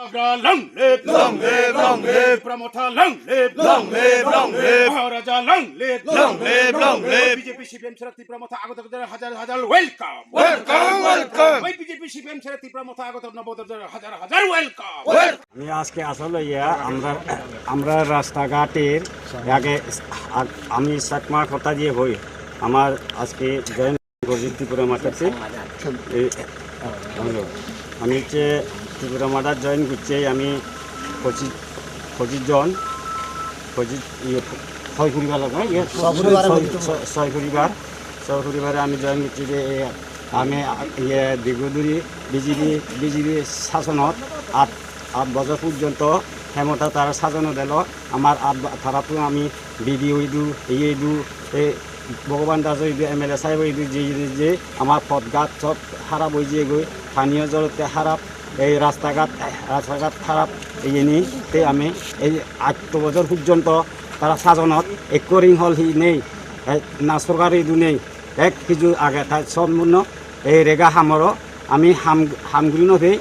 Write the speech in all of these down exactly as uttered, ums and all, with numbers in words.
Tiprasa long live, long live, long live. Tipra Motha long live, long live, long live. Maharaja long live, long live, long live. B J P, C P M sara Tipra Motha Agartala hajar hajar welcome. Welcome, welcome. Oi B J P, C P M sara Tipra Motha Agartala hajar hajar welcome. Welcome. আমি আজকে আসলে ইয়া আমরা, আমরা রাস্তাঘাটের আগে আ-, আমি চাকমা কথা দিয়ে হই, আমার আজকে জয়েন করছি ত্রিপুরা মাঠাতে। এই, হ্যালো, আমি হচ্ছে ত্রিপুরা মাঠা জয়েন করছি, আমি পঁচিশ, পঁচিশ জন, পঁচিশ, ইয়ে, ছয় পরিবার লাগে, ইয়ে, ছয় পরিবার, ছয়, ছয়, ছয় পরিবার, ছয় পরিবারে আমি জয়েন করছি যে, এ, আমি, ইয়ে, দীর্ঘদিন বিজেপি, বিজেপি শাসনত আট, আট বছর পর্যন্ত ক্ষমতা তারা শাসন দিল। আমার আট বা-, তারা তো আমি বিডিও ইদু, ইয়ে ইদু, এ, ভগবান দাস ইদু, এমএলএ সাহেব ইদু, যে, যে, যে, আমার পথঘাট সব খারাপ হয়ে গিয়ে গই, পানীয় জলতে খারাপ, এই রাস্তাঘাট, রাস্তাঘাট খারাপ, এই নিয়ে তে আমি এই আট বছর পর্যন্ত তারা শাসনত এক রিং হল হি নেই, এই না সরকার ইদু নেই, এক কিছু আগে তাই সম্পূর্ণ এই রেগা হামরো আমি হাম, হামগুলি নথি,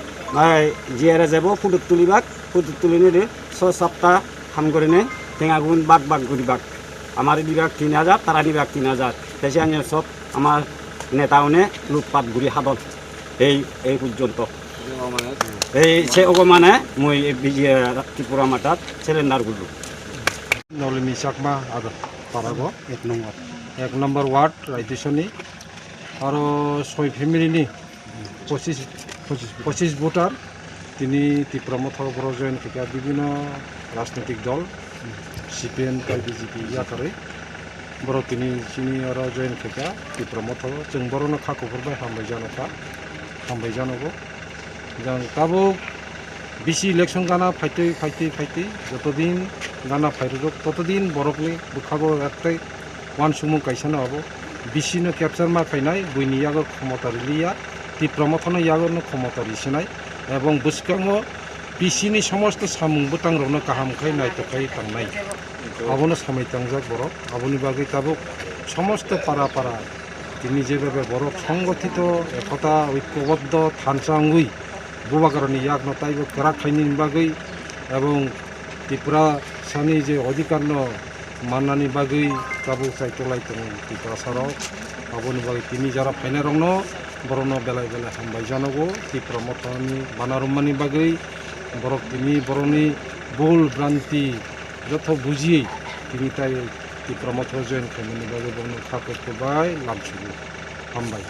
এই জিয়ারে যাব ফুটুক তুলিবাক, ফুটুক তুলি নিলে ছ সপ্তাহ হাম করে নেই, টেঙাগুন বাক বাক গুড়ি বাক। আমার বিভাগ তিন হাজার, তারা বিভাগ তিন হাজার। তাই আমি সব আমার নেতা উনি লুটপাট গুড়ি হাদন। এই, এই পর্যন্ত। এই সে ওগো মানে মই এই বিজে ত্রিপুরা মাঠাত সিলিন্ডার গুলো। Nolini Chakma, Agartala parago, ek number, ek number ward, Raidisoni, aro soi family ni pochis, pochis voter, tini Tipra Motha o boro join khaikha bibhinno rajnitik dol, C P M tei B J P yakarwi. Boro tini chini oro join khaikha Tipra Motha o. Chwng borono kha kuphur bai hambai jano kha, hambai jano bo. Jang tabuk bisi election gana phaitwi, phaitwi, phaitwi, jotodin gana phairwrwk, totodin borokni bwkhago ektwi uansukmung kaisano abo. Bisi no capture ma khainai, buini yago khomota riliya, Tipra Mothano yago no khomota risinai, ebong bwskango bisi ni somosto samung bwtang rokno kaham khai naithok khai tangnai. Abono samui tangjak borok, aboni bagwi tabuk somosto para para tini jebebe borok songothito, ekota, oikoboddo, thansa wngwi, Bubagrani yakno taibo kwrak khainani bagwi ebong Tiprasani je odhikarno mannani bagwi tabuk chai tolai tongo Tiprasarok. Aboni bagwi tini jora phainairokno borokno belai belai hambai janogo. Tipra Mothani bana rwmani bagwi borok tini borokni bul branti jotho bujiwi tini tai Tipra Motha join khaimani bagwi borokno kha kok bai lamsugo. Hambai.